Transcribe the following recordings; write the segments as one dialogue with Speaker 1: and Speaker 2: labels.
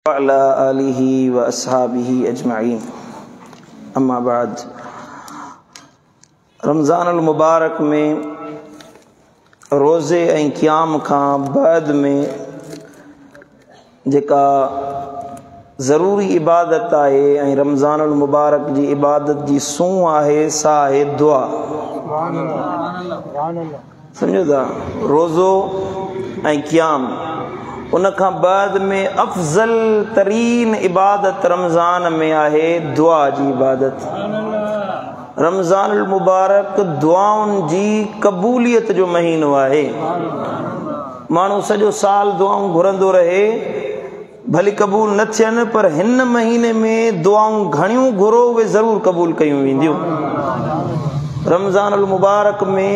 Speaker 1: وعلي آله واصحابه اجمعين اما بعد رمضان المبارڪ ۾ روزي ۽ قيام کان بعد ۾ جيڪا ضروري عبادت آهي ۽ رمضان المبارڪ جي عبادت جي سونهن آهي سا آهي دعا. سمجهو ٿا روزو ۽ قيام ان کان بعد ۾ افضل ترين عبادت رمضان ۾ آهي دعا جي عبادت. رمضان المبارڪ دعائن جي قبوليت جو مهينو آهي. ماڻهو سڄو سال دعائون گهرندو رهي ڀلي قبول نه ٿين پر هن مهيني ۾ دعائون گهڻيون گهرو اهي ضرور قبول ڪيون وينديون. رمضان المبارڪ ۾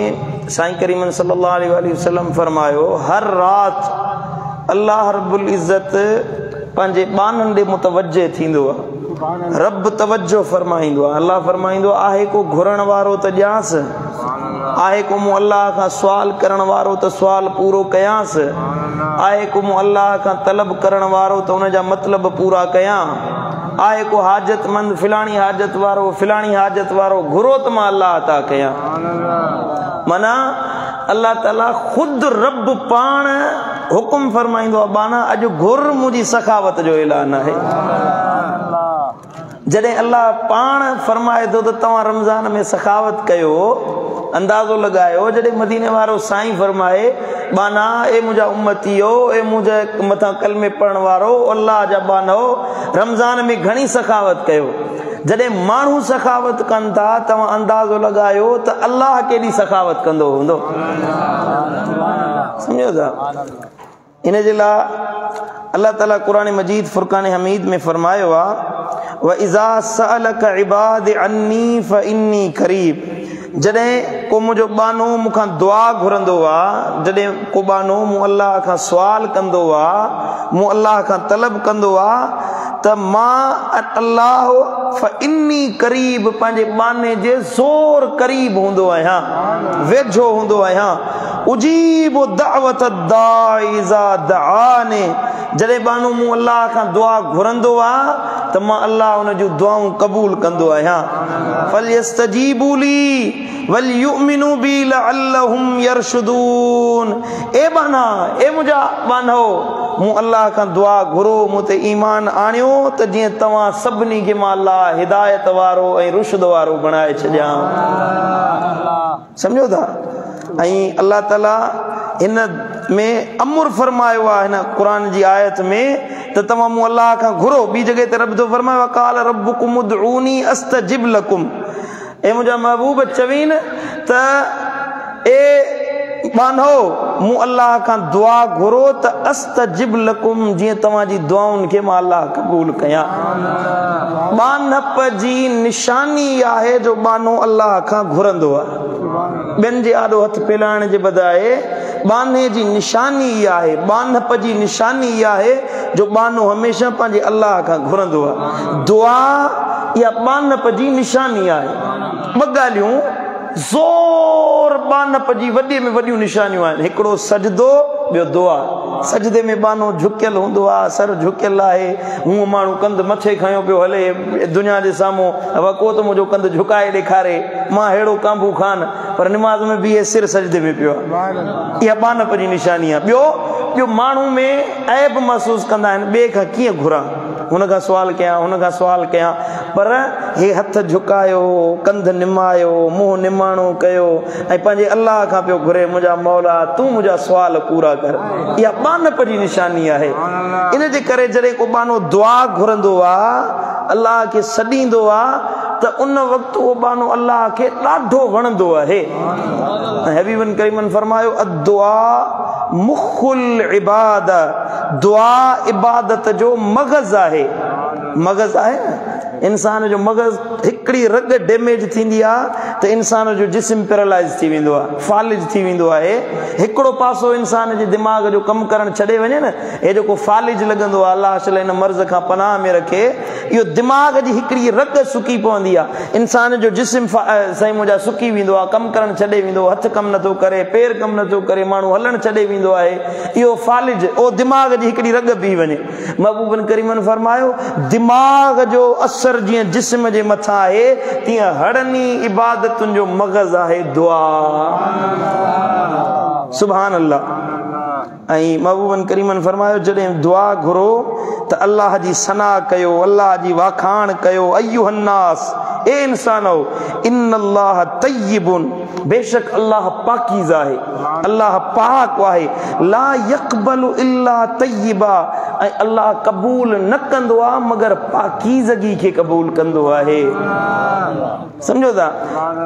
Speaker 1: سائين ڪريمن صلي الله عليه واٰله وسلم فرمايو هر رات الله رب العزت پنهنجي ٻانهن ڏي متوجه ٿيندو آهي رب توجه فرمائيندو آهي الله فرمائيندو آهي ڪو گهرڻ وارو ته ڏيانس آهي ڪو مون الله کان سوال ڪرڻ وارو ته سوال پورو ڪيانس، آهي ڪو مون الله کان طلب ڪرڻ وارو ته ان جا مطلب پورا ڪيان، آهي ڪو حاجت مند فلاڻي حاجت وارو فلاڻي حاجت وارو گهرو ته مان الله عطا ڪيان. معنيٰ الله تعاليٰ خود رب پاڻ حڪم فرمائيندو آهي ٻانها اڄ گهر منهنجي سخاوت جو اعلان آهي. جڏهن الله پاڻ فرمائي ٿو ته توهان رمضان ۾ سخاوت ڪيو، اندازو لڳايو جڏهن مديني وارو سائين فرمائي، ٻانها اي منهنجا امتيو، اي منهنجي مٿان ڪلمي پڙهڻ وارو، الله جا ٻانهو، رمضان ۾ گهڻي سخاوت ڪيو. جڏهن ماڻهو سخاوت ڪن ٿا، توهان اندازو لڳايو ته الله ڪيڏي سخاوت ڪندو هوندو. سمجهو ٿا؟ ان جي لاء الله تعالي قرآن مجيد فرقان حميد ۾ فرمايو آ واذا سالك عباد عني فاني قريب جڏهن ڪو منهنجو ٻانهو مون کان دعا گهرندو آ جڏهن ڪو ٻانهو مون الله کان سوال ڪندو آ مون الله کان طلب ڪندو آ ته مان الله فاني قريب پنهنجي ٻانهي جي زور قريب هوندو آهيان ويجهو هوندو آهيان اجيب دعوت الداع اذا دعان جڏهن ٻانهو مون الله کان دعا گهرندو آ ته مان الله ان جون دعائون قبول ڪندو آهيان فليستجيبوا لي وليؤمنوا بي لعلهم يرشدون اي ٻانها اي منهنجا ٻانهو مون الله کان دعا گهرو مون تي ايمان آڻيو ته جيئن توهان سڀني کي مان الله هدايت وارو ۽ رشد وارو بڻائي ڇڏيان. سمجهو ٿا ۽ الله تعالي هن ۾ امر فرمايو آهي هن قرآن جي آيت ۾ ته توهان مون الله کان گهرو ٻي جڳهه تي رب ٿو فرمائي وقال ربڪم ادعوني استجب لڪم اي منهنجا محبوب چوين ته اي ٻانهو مون الله کان دعا گهرو ته استجب لڪم جيئن توهان جي دعائن کي مان الله قبول ڪيان ٻانهپ جي نشاني آهي جو ٻانهو الله کان گهرندو آهي. ٻين جي آڏو هٿ ڦهلائڻ جي بجاء ٻانهي جي نشاني اها آهي، ٻانهپ جي نشاني اها آهي جو ٻانهو هميشه پنهنجي الله کان گهرندو آهي. دعا اها ٻانهپ جي نشاني آهي. ٻه ڳالهيون زور ٻانهپ جي وڏي ۾ وڏيون نشانيون آهن، هڪڙو سجدو، ٻيو دعا. سجدي ۾ ٻانهو جهڪيل هوندو آهي، سر جهڪيل آهي، هونء ماڻهو ڪنڌ مٿي کنيو پيو هلي دنيا جي سامهون، ابا ڪو ته منهنجو ڪنڌ جهڪائي ڏيکاري، مان ههڙو ڪانڀو خان، پر نماز ۾ بيهي سر سجدي ۾ پيو آهي. اها ٻانهپ جي نشاني آهي. ٻيو، ٻيو ماڻهو ۾ عيب محسوس ڪندا آهن، ٻئي کان ڪيئن گهران، هن کان سوال ڪيان، هن کان سوال ڪيان، پر هي هٿ جهڪايو، ڪنڌ نمايو، منهن نماڻو ڪيو ۽ پنهنجي الله کان پيو گهري، منهنجا مولا تون منهنجا سوال پورا ڪر. اها ٻانهپ جي نشاني آهي. ان جي ڪري جڏهن ڪو ٻانهو دعا گهرندو آ، الله کي سڏيندو آ ته ان وقت اهو ٻانهو الله کي ڏاڍو وڻندو آهي. ۽ حبيبن ڪريمن فرمايو، الدعاء مخ العباده، دعا عبادت جو مغز آهي. مغز آهي نه. انسان جو مغز هڪڙي رڳ ڊيميج ٿيندي آهي ته انسان جو جسم پيرالائز ٿي ويندو آهي، فالج ٿي ويندو آهي. هڪڙو پاسو انسان جي دماغ جو ڪم ڪرڻ ڇڏي وڃي نه، هي جيڪو فالج لڳندو آهي، الله شل هن مرض کان پناهه ۾ رکي، اهو دماغ جي هڪڙي رڳ سڪي پوندي آهي، انسان جو جسم سائين منهنجا سڪي ويندو آهي، ڪم ڪرڻ ڇڏي ويندو، هٿ ڪم نٿو ڪري، پير ڪم نٿو ڪري، ماڻهو هلڻ ڇڏي ويندو آهي، اهو فالج، اهو دماغ جي هڪڙي رڳ بيهي وڃي. محبوبن ڪريمن فرمايو، دماغ جو اثر جيئن جسم جي مٿان آهي، تيئن هڙني عبادتن جو مغز آهي دعا. سبحان الله. ۽ محبوبن ڪريمن فرمايو، جڏهن دعا گهرو ته الله جي ثنا ڪيو، الله جي واکاڻ ڪيو، ايها الناس، اي انسانؤ، ان الله طيب، بيشڪ الله پاڪيزه آهي، الله پاڪ آهي، لا يقبل الا طيبا، ۽ الله قبول نه ڪندو آهي مگر پاڪيزگي کي قبول ڪندو آهي. سمجهو ٿا؟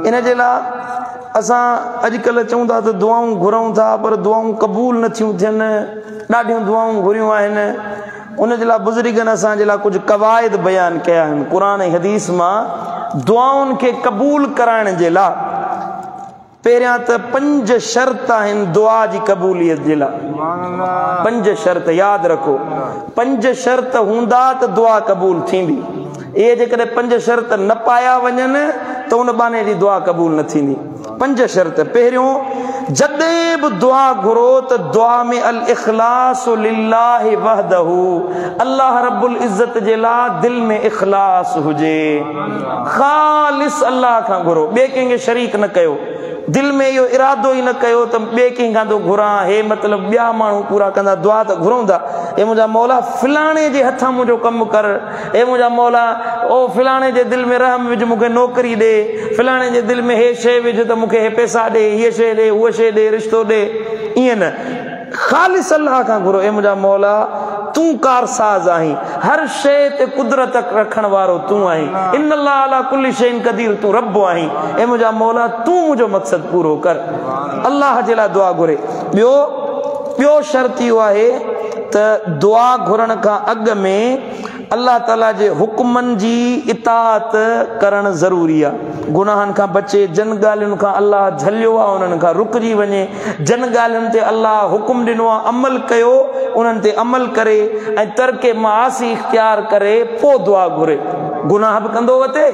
Speaker 1: ان جي لاء اسان اڄڪلهه چئون ٿا ته دعائون گهرون ٿا پر دعائون قبول نه ٿيون ٿين، ڏاڍيون دعائون گهريون آهن. ان جي لاء بزرگن اسان جي لاء ڪجهه قواعد بيان ڪيا آهن قرآن ۽ حديث مان دعائن کي قبول ڪرائڻ جي لاء. پهريان ته پنج شرط آهن دعا جي قبوليت جي لاء. پنج شرط ياد رکو، پنج شرط هوندا ته دعا قبول ٿيندي. اهي جيڪڏهن پنج شرط نه پايا وڃن ته ان ٻانهي جي دعا قبول نه ٿيندي. پنج شرط، پهريون، جڏهن به دعا گهرو ته دعا ۾ الاخلاص لله وحده، الله رب العزت جي لاء دل ۾ اخلاص هجي، خالص الله کان گهرو، ٻئي ڪنهن کي شريڪ نه ڪيو، دل ۾ اهو ارادو ئي نه ڪيو ته ٻئي ڪنهن کان ٿو گهران، هي مطلب ٻيا ماڻهو پورا ڪندا، دعا ته گهرون ٿا، اي منهنجا مولا فلاڻي جي هٿان منهنجو ڪم ڪر، اي منهنجا مولا او فلاڻي جي دل ۾ رحم وجهه مون کي نوڪري ڏي، فلاڻي جي دل ۾ هي شيء وجهه ته مون کي هي پئسا ڏي، هيء شيء ڏي، هوء شيء ڏي، رشتو ڏي، ائين نه، خالص الله کان گهرو، اي منهنجا مولا تون ڪارساز آهين، هر شيء تي قدرت رکڻ وارو تون آهين، ان الله علي ڪل شيء قدير تون رب آهين، اي منهنجا مولا تون منهنجو مقصد پورو ڪر. الله جي لاء دعا گهري. ٻيو ٻيو شرط اهو آهي ته دعا گهرڻ کان اڳ ۾ الله تعاليٰ جي حڪمن جي اطاعت ڪرڻ ضروري آهي. گناهن کان بچي، جن ڳالهين کان الله جهليو آهي انهن کان رڪجي وڃي، جن ڳالهين تي الله حڪم ڏنو آهي عمل ڪيو انهن تي عمل ڪري ۽ ترڪ معاصي اختيار ڪري پوء دعا گهري. گناهه به ڪندو وتي،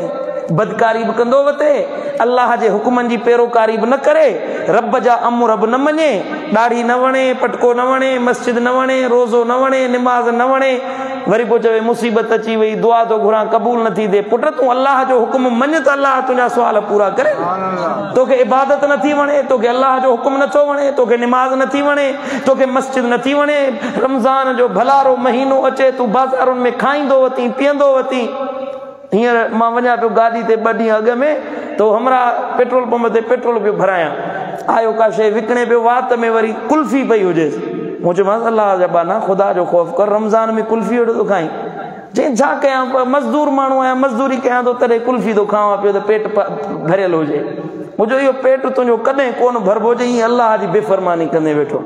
Speaker 1: بدڪاري به ڪندو وتي، الله جي حڪمن جي پيروڪاري به نه ڪري، رب جا امر به نه مڃي، ڏاڙهي نه وڻي، پٽڪو نه وڻي، مسجد نه وڻي، روزو نه وڻي، نماز نه وڻي، وري پوء چوي مصيبت اچي وئي، دعا ٿو گهران قبول نه ٿي ٿئي. پٽ تون الله جو حڪم مڃ ته الله تنهنجا سوال پورا ڪري. توکي عبادت نه ٿي وڻي، توکي الله جو حڪم نه ٿو وڻي، توکي نماز نه ٿي وڻي، توکي مسجد نه ٿي وڻي، رمضان جو ڀلارو مهينو اچي تون بازارن ۾ کائيندو وتين پيئندو وتين. هينئر مان وڃان پيو گاڏي تي ٻه ڏينهن اڳ ۾ ته هو همراهه پيٽرول پمپ تي پيٽرول پيو ڀرايان آيو ڪا شيء وڪڻي پيو وات ۾ وري قلفي پئي هجيس مون چيومانس الله جا ٻانها خدا جو خوف ڪر رمضان ۾ قلفي اهڙو ٿو کائين چيائين ڇا ڪيان مزدور ماڻهو آهيان مزدوري ڪيان ٿو تڏهن قلفي ٿو کاوان پيو ته پيٽ ڀريل هجي مون چيو اهو پيٽ تنهنجو ڪڏهن ڪونه ڀربو جي ائين الله جي بي فرماني ڪندي ويٺو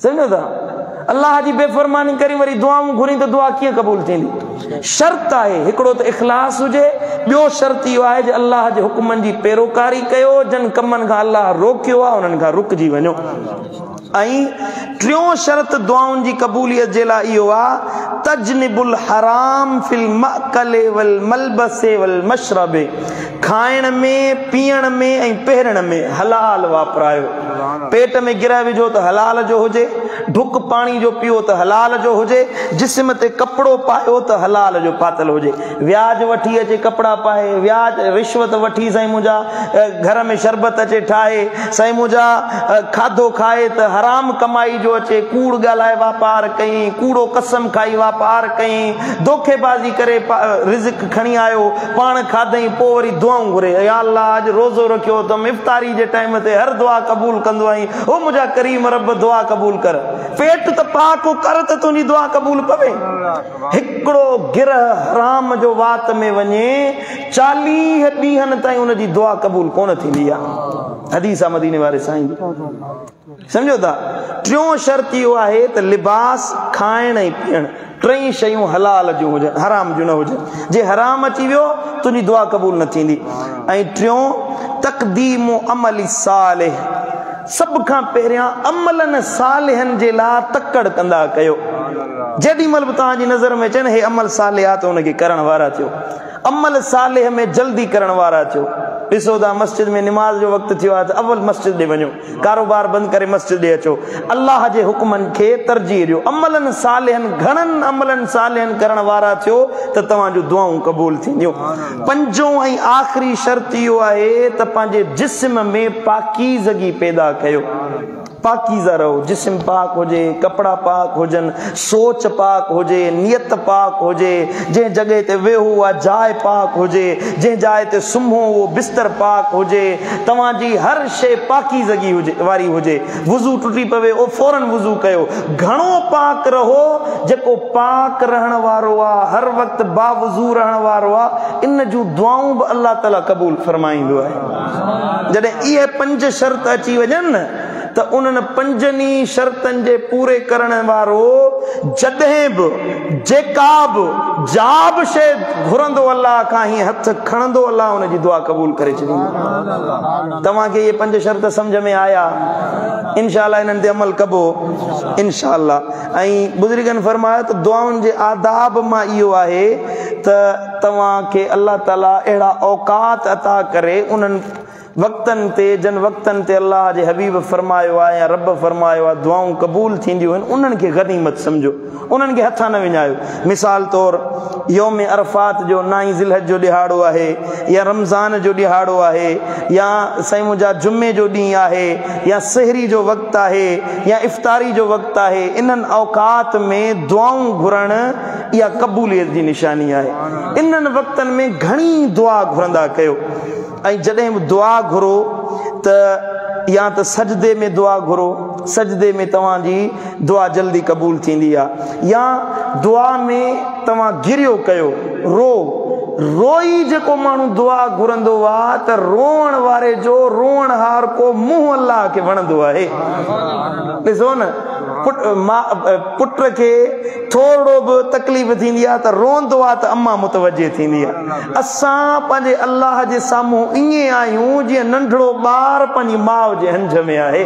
Speaker 1: سمجهو ٿا؟ الله جي بي فرماني ڪرين وري دعائون گهرين ته دعا ڪيئن قبول ٿيندي؟ شرط آهي هڪڙو ته اخلاص هجي، ٻيو شرط اهو آهي جي الله جي حڪمن جي پيروڪاري ڪيو، جن ڪمن کان الله روڪيو آهي انهن کان رڪجي وڃو. ۽ ٽيون شرط دعائن جي قبوليت جي لاء اهو آهي تجنب الحرام في المأڪل والملبس والمشرب کائڻ ۾، پيئڻ ۾ ۽ پهرڻ ۾ حلال واپرايو. پيٽ ۾ گرهه وجهو ته حلال جو هجي، ڍڪ پاڻي جو پيئو ته حلال جو هجي، جسم تي ڪپڙو پايو ته حلال جو پاتل هجي. وياج وٺي اچي ڪپڙا پائي، وياج رشوت وٺي سائين منهنجا گهر ۾ شربت اچي ٺاهي، سائين منهنجا کاڌو کائي ته حرام ڪمائي جو اچي، ڪوڙ ڳالهائي واپار ڪئين، ڪوڙو قسم کائي واپار ڪئين، دوکيبازي ڪري رزق کڻي آيو، پاڻ کاڌئين پوء وري دعائون گهري، يا الله اڄ روزو رکيو اٿم، افطاري جي ٽائيم تي هر دعا قبول ڪندو آهين، او منهنجا ڪريم رب دعا قبول ڪر. پيٽ ته پاڪ ڪر ته تنهنجي دعا قبول پوي. هڪڙو گرهه حرام جو وات ۾ وڃي 40 ڏينهن تائين ان جي دعا قبول ڪونه ٿيندي آهي. حديث آ مديني واري سائين جي. سمجهو ٿا؟ ٽيون شرط اهو آهي ته لباس، کائڻ ۽ پيئڻ. ٽئي شيون حلال جون هجن، حرام جون نه هجن. جي حرام اچي ويو، تنهنجي دعا قبول نه ٿيندي. ۽ ٽيون تقديم عمل صالح، سڀ کان پهريان عملن صالحن جي لاء تڪڙ ڪندا ڪيو. جيڏي مهل به توهان جي نظر ۾ اچي نه هي عمل صالح آ ته ان کي ڪرڻ وارا ٿيو. عمل صالح ۾ جلدي ڪرڻ وارا ٿيو. ڏسو ته مسجد ۾ نماز جو وقت ٿيو آهي ته اول مسجد ڏي وڃو. ڪاروبار بند ڪري مسجد ڏي اچو. الله جي حڪمن کي ترجيح ڏيو. عملن صالحن گهڻن عملن صالحن ڪرڻ وارا ٿيو ته توهان جون دعائون قبول ٿينديون. پنجون ۽ آخري شرط اهو آهي ته پنهنجي جسم ۾ پاڪيزگي پيدا ڪيو. پاڪيزه رهو، جسم پاڪ هجي، ڪپڙا پاڪ هجن، سوچ پاڪ هجي، نيت پاڪ هجي، جنهن جڳهه تي ويهو اها جاء پاڪ هجي، جنهن جاء تي سمهو اهو بستر پاڪ هجي، توهان جي هر شيء پاڪيزگي هجي واري هجي، وضو ٽٽي پوي او فورن وضو ڪيو، گهڻو پاڪ رهو، جيڪو پاڪ رهڻ وارو آ، هر وقت باوضو رهڻ وارو آ، ان جون دعائون به الله تعالي قبول فرمائيندو آهي. جڏهن اهي پنج شرط اچي وڃن ته انهن پنجن ئي شرطن جي پوري ڪرڻ وارو جڏهن به جيڪا به جا به شيء گهرندو الله کان هيئن هٿ کڻندو الله ان جي دعا قبول ڪري ڇڏيندو. توهان کي اهي پنج شرط سمجهه ۾ آيا؟ انشاء الله انهن تي عمل ڪبو انشاء الله. ۽ بزرگن فرمايو ته دعائن جي آداب مان اهو آهي ته توهان کي الله تعالي اهڙا اوقات عطا ڪري انهن وقتن تي جن وقتن تي الله جي حبيب فرمايو آهي يا رب فرمايو آهي دعائون قبول ٿينديون آهن انهن کي غنيمت سمجهو انهن کي هٿان نه وڃايو مثال طور يوم عرفات جو نائين ذي الحج جو ڏهاڙو آهي يا رمضان جو ڏهاڙو آهي يا سائين منهنجا جمعي جو ڏينهن آهي يا سحري جو وقت آهي يا افطاري جو وقت آهي انهن اوقات ۾ دعائون گهرڻ اها قبوليت جي نشاني آهي. انهن وقتن ۾ گهڻي دعا گهرندا ڪيو ۽ جڏهن به دعا گهرو ته يا ته سجدي ۾ دعا گهرو، سجدي ۾ توهان جي دعا جلدي قبول ٿيندي آهي، يا دعا ۾ توهان گريو ڪيو، رو روئي جيڪو ماڻهو دعا گهرندو آهي ته روئڻ واري جو روئڻ هار ڪو منهن الله کي وڻندو آهي. ڏسو نه پٽ کي ٿورڙو به تڪليف ٿيندي آهي ته روئندو آهي ته امان متوجه ٿيندي آهي. اسان پنهنجي الله جي سامهون ائين آهيون جيئن ننڍڙو ٻار پنهنجي ماء جي هنج ۾ آهي.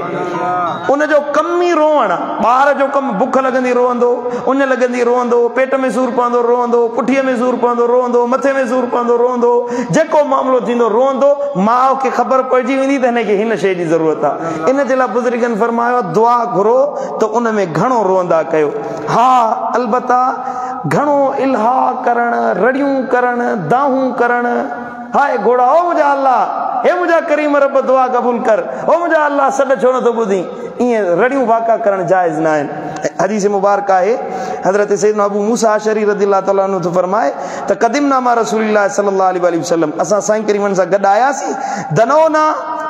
Speaker 1: ان جو ڪم ئي روئڻ آهي. ٻار جو ڪم بک لڳندي روئندو، اڃ لڳندي روئندو، پيٽ ۾ سور پوندو روئندو، پٺيء ۾ سور پوندو روئندو، مٿي ۾ سور پوندو روئندو، جيڪو معاملو ٿيندو روئندو، ماء کي خبر پئجي ويندي ته هن کي هن شيء جي ضرورت آهي. ان جي لاء بزرگن فرمايو آهي دعا گهرو ته ان ۾ گهڻو روئندا ڪيو. ها البته گهڻو الحاح ڪرڻ، رڙيون ڪرڻ، دانهون ڪرڻ، هاء گهوڙا او منهنجا الله، هي منهنجا ڪريم رب دعا قبول ڪر، او منهنجا الله سڏ ڇو نٿو ٻڌين، ائين رڙيون واڪا ڪرڻ جائز ناهن. حديث مبارڪ آهي حضرت سيدنا ابو موسيٰ اشعري رضي الله تعالٰي عنه ٿو فرمائي ته قدمنا مع رسول الله صلي الله عليه واٰله وسلم اسان سائين ڪريمن سان گڏ آياسين دنونا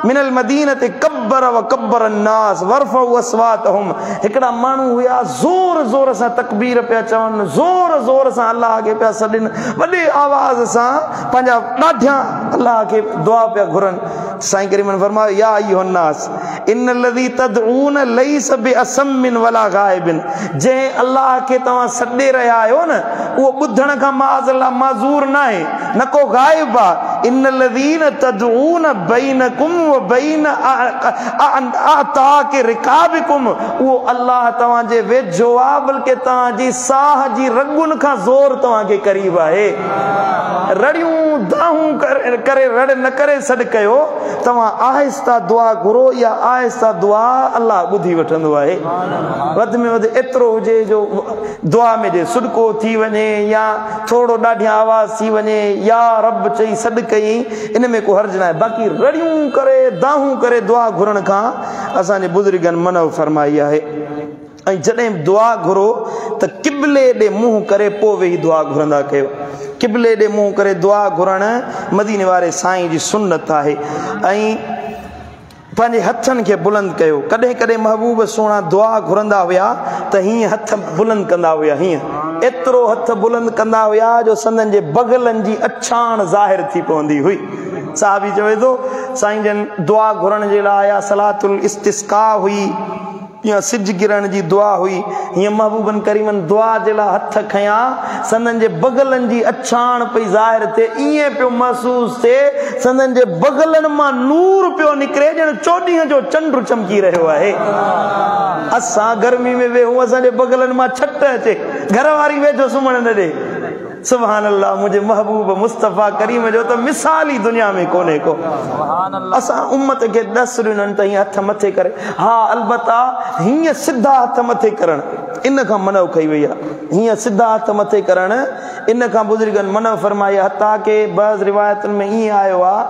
Speaker 1: من المدينة ڪبر وڪبر الناس ورفعوا اصواتهم هڪڙا ماڻهو هيا زور زور سان تڪبير پيا چون زور زور سان الله کي پيا سڏن وڏي آواز سان پنهنجا ڏاڍيان الله کي دعا پيا گهرن سائين ڪريمن فرمايو يا ايها الناس ان الذي تدعون ليس باصم ولا غائب جنهن الله کي توهان سڏي رهيا آهيو نه اهو ٻڌڻ کان معاذ الله معذور ناهي نه ڪو غائب آ ان الذين تدعون بينڪم وبين اعتاق رقابڪم اهو الله توهان جي ويجهو آ بلڪه توهان جي ساهه جي رڳن کان زور توهان کي قريب آهي رڙيون دانهون ڪري رڙ نه ڪري سڏ ڪيو توهان آهسته دعا گهرو اها آهسته دعا الله ٻڌي وٺندو آهي وڌ ۾ وڌ ايترو هجي جو دعا ۾ جي سڏڪو ٿي وڃي يا ٿورڙو ڏاڍيان آواز ٿي وڃي يا رب چئي سڏ ڪيئي ان ۾ ڪو حرج ناهي باقي رڙيون ڪري دانهون ڪري دعا گهرڻ کان اسان جي بزرگن منع فرمائي آهي ۽ جڏهن به دعا گهرو ته قبلي ڏي منهن ڪري پوء ويهي دعا گهرندا ڪيو. قبلي ڏي منهن ڪري دعا گهرڻ مديني واري سائين جي سنت آهي ۽ پنهنجي هٿن کي بلند ڪيو. ڪڏهن ڪڏهن محبوب سهڻا دعا گهرندا هيا ته هيئن هٿ بلند ڪندا هيا هيئن ايترو هٿ بلند ڪندا هيا جو سندن جي بغلن جي اڇاڻ ظاهر ٿي پوندي هئي. صحابي چوي ٿو سائين جن دعا گهرڻ جي لاء آيا صلاة الاستسقاء هئي. يا سج گرهڻ جي دعا هئي. هيئن محبوبن ڪريمن دعا جي لاء هٿ کنيا، سندن جي بغلن جي اڇاڻ پئي ظاهر ٿئي، ائين پيو محسوس ٿئي سندن جي بغلن مان نور پيو نڪري ڄڻ چوڏهينء جو چنڊ چمڪي رهيو آهي. اسان گرمي ۾ ويهون اسان جي بغلن مان ڇٽ اچي، گهر واري ويجهو سمهڻ نه ڏي. سبحان الله منهنجي محبوب مصطفيٰ ڪريم جو ته مثال ئي دنيا ۾ ڪونهي ڪو. اسان امت کي ڏس ڏنن ته هيئن هٿ مٿي ڪري، ها البته هيئن سڌا هٿ مٿي ڪرڻ ان کان منع ڪئي وئي آهي. هيئن سڌا هٿ مٿي ڪرڻ ان کان بزرگن منع فرمائي آهي. حتيٰ ڪه بعض روايتن ۾ ائين آيو آهي،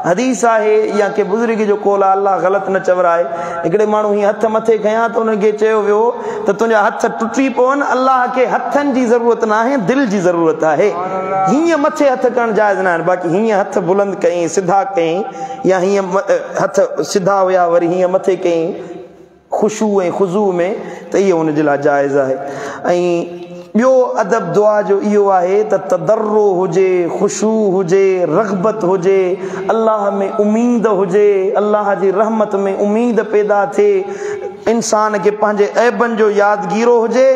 Speaker 1: حديث آهي يا ڪنهن بزرگ جو قول آهي، الله غلط نه چورائي، هڪڙي ماڻهو هيئن هٿ مٿي کنيا ته ان کي چيو ويو ته تنهنجا هٿ ٽٽي پون، الله کي هٿن جي ضرورت ناهي، دل جي ضرورت آهي. هيئن مٿي هٿ ڪرڻ جائز ناهن، باقي هيئن هٿ بلند ڪيائين، سڌا ڪيائين يا هيئن هٿ سڌا هيا وري هيئن مٿي ڪيائين خشوع ۽ خضوع ۾ ته اهو ان جي لاء جائز آهي. ۽ ٻيو ادب دعا جو اهو آهي ته تضرع هجي، خشوع هجي، رغبت هجي، الله ۾ اميد هجي، الله جي رحمت ۾ اميد پيدا ٿئي، انسان کي پنهنجي عيبن جو يادگيرو هجي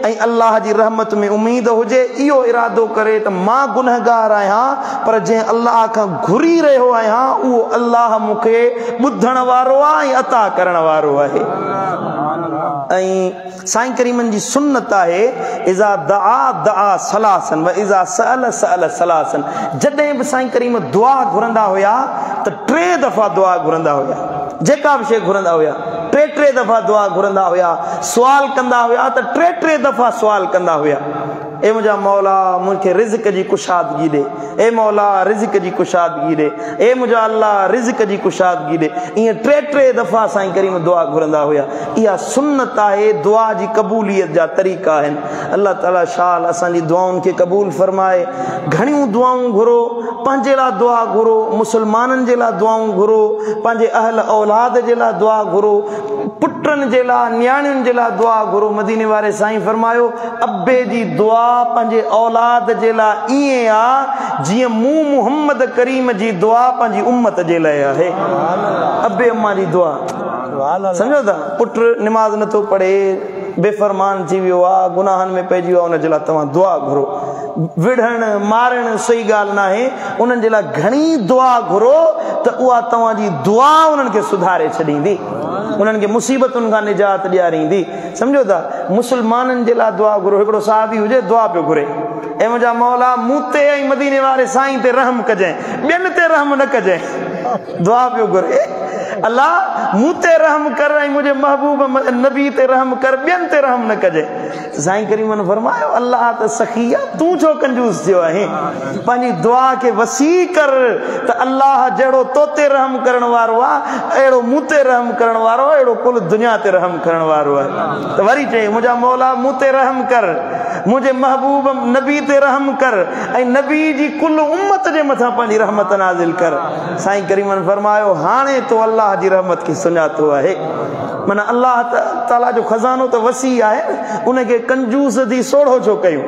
Speaker 1: ۽ الله جي رحمت ۾ اميد هجي، اهو ارادو ڪري ته مان گنهگار آهيان پر جنهن الله کان گهري رهيو آهيان اهو الله مون کي ٻڌڻ وارو آهي ۽ عطا ڪرڻ وارو آهي. ۽ سائين ڪريمن جي سنت آهي اذا دعا دعا ثلاثا و اذا سأل سأل ثلاثا، جڏهن به سائين ڪريم دعا گهرندا هيا ته ٽي دفعا دعا گهرندا هيا، جيڪا به شيء گهرندا هيا ٽي ٽي دفعا دعا گهرندا هيا، سوال ڪندا هيا ته ٽي ٽي دفعا سوال ڪندا هيا، اي منهنجا مولا مون کي رزق جي ڪشادگي ڏي، اي مولا رزق جي ڪشادگي ڏي، اي منهنجا الله رزق جي ڪشادگي ڏي، ائين ٽي ٽي دفعا سائين ڪريم دعا گهرندا هيا. اها سنت آهي، دعا جي قبوليت جا طريقا آهن. الله تعالي شال اسان جي دعائن کي قبول فرمائي. گهڻيون دعائون گهرو، پنهنجي لاء دعا گهرو، مسلمانن جي لاء دعائون گهرو، پنهنجي اهل اولاد جي لاء دعا گهرو، پٽن جي لاء، نياڻين جي لاء دعا گهرو. مديني واري سائين فرمايو، ابي جي دعا پنهنجي اولاد جي لاء ائين آ جيئن مون محمد ڪريم جي دعا پنهنجي امت جي لاء آهي. ابي امان جي دعا سمجهو ٿا، پٽ نماز نٿو پڙهي، بي فرمان ٿي ويو آ، گناهن ۾ پئجي ويو آ، ان جي لاء توهان دعا گهرو. وڙهڻ مارڻ صحيح ڳالهه ناهي، انهن جي لاء گهڻي دعا گهرو ته اها توهان جي دعا انهن کي سڌاري ڇڏيندي، انهن کي مصيبتن کان نجات ڏياريندي. سمجهو ٿا، مسلمانن جي لاء دعا گهرو. هڪڙو صحابي هجي دعا پيو گهري، اي منهنجا مولا مون تي ۽ مديني واري سائين تي رحم ڪجانء، ٻين تي رحم نه ڪجانء. دعا پيو گهري، الله مون تي رحم ڪر ۽ منهنجي محبوب نبي تي رحم ڪر، ٻين تي رحم نه ڪجانء. سائين ڪريمن فرمايو، الله ته سخي آ، تون ڇو ڪنجوس ٿيو آهين؟ پنهنجي دعا کي وسيع ڪر ته الله جهڙو تو تي رحم ڪرڻ وارو آ، اهڙو مون تي رحم ڪرڻ وارو آ، اهڙو ڪل دنيا تي رحم ڪرڻ وارو آهي. ته وري چيائين، منهنجا مولا مون تي رحم ڪر، منهنجي محبوب نبي تي رحم ڪر ۽ نبي جي ڪل امت جي مٿان پنهنجي رحمت نازل ڪر. سائين ڪريمن فرمايو، هاڻي تو الله جي رحمت کي سڃاتو آهي. معنيٰ الله تعاليٰ جو خزانو ته وسيع آهي نه، ان کي ڪنجوس ٿي سوڙهو ڇو ڪيون؟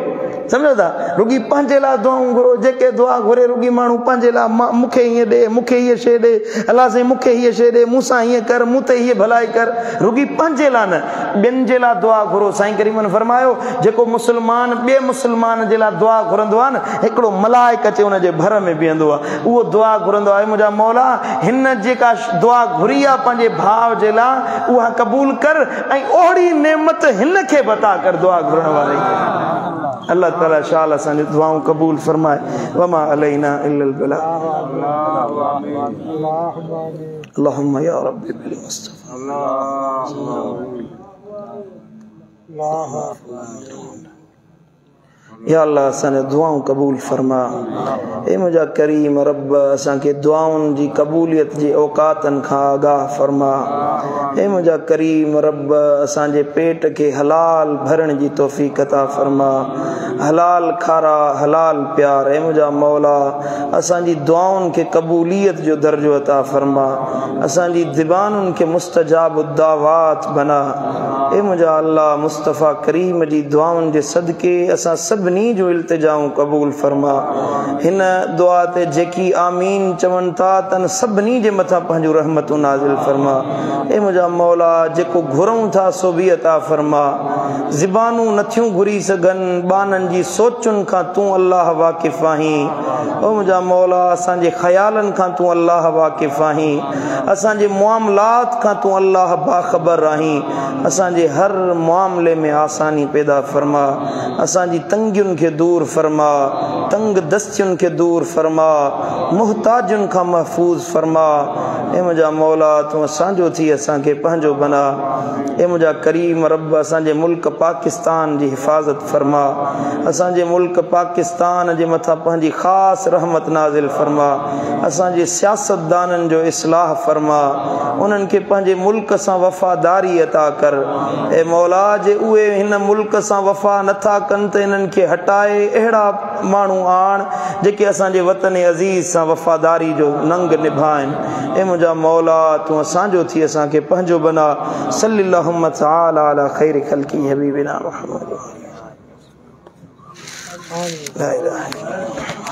Speaker 1: سمجهو ٿا؟ رڳي پنهنجي لاء دعائون گهرو، جيڪي دعا گهري رڳي ماڻهو پنهنجي لاء، مون کي هيئن ڏي، مون کي هيء شيء ڏي، الله سائين مون کي هيء شيء ڏي، مون سان هيئن ڪر، مون تي هيء ڀلائي ڪر، رڳي پنهنجي لاء نه، ٻين جي لاء دعا گهرو. سائين ڪريمن فرمايو، جيڪو مسلمان ٻئي مسلمان جي لاء دعا گهرندو آهي نه، هڪڙو ملائڪ اچي ان جي ڀر ۾ بيهندو آهي، اهو دعا گهرندو آهي، منهنجا مولا هن جيڪا دعا گهري آهي پنهنجي ڀاء جي لاء، اها قبول ڪر ۽ اهڙي نعمت هن کي به عطا ڪر دعا گهرڻ واري کي. الله تعالي شال اسان جون دعائون قبول فرمائي. وما علينا الا البلاغ. اللهم يا رب بالمصطفى. يا الله اسان جون دعائون قبول فرما. اي منهنجا ڪريم رب اسان کي دعائن جي قبوليت جي اوقاتن کان آگاهه فرما. اي منهنجا ڪريم رب اسان جي پيٽ کي حلال ڀرڻ جي توفيق عطا فرما. حلال کارا حلال پيار. اي منهنجا مولا اسان جي دعائن کي قبوليت جو درجو عطا فرما. اسان جي زبانن کي مستجاب الدعوات بنا. اي منهنجا الله مصطفيٰ ڪريم جي دعائن جي صدقي اسان سڀني سڀني جون التجائون قبول فرما. هن دعا تي جيڪي آمين چون ٿا تن سڀني جي مٿان پنهنجون رحمتون نازل فرما. اي منهنجا مولا جيڪو گهرون ٿا سو به عطا فرما. زبانون نٿيون گهري سگهن، ٻانهن جي سوچن کان تون الله واقف آهين. او منهنجا مولا اسان جي خيالن کان تون الله واقف آهين. اسان جي معاملات کان تون الله باخبر آهين. اسان جي هر معاملي ۾ آساني پيدا فرما. اسان جي تنگين کي دور فرما. تنگ دستين کي دور فرما. محتاجن کان محفوظ فرما. اي منهنجا مولا تون اسان جو ٿي اسان کي پنهنجو بنا. اي منهنجا ڪريم رب اسان جي ملڪ پاڪستان جي حفاظت فرما. اسان جي ملڪ پاڪستان جي مٿان پنهنجي خاص رحمت نازل فرما. اسان جي سياستدانن جو اصلاح فرما. انهن کي پنهنجي ملڪ سان وفاداري عطا ڪر. اي مولا جي اهي هن ملڪ سان وفا نٿا ڪن ته انهن کي هٽائي اهڙا ماڻهو آڻ جيڪي اسان جي وطن عزيز سان وفاداري جو ننگ نڀائن. اي منهنجا مولا تون اسان جو ٿي اسان کي پنهنجو بنا. صلي اللهم تعالي علي خير خلقه حبيبنا محمد. لا اله الا الله.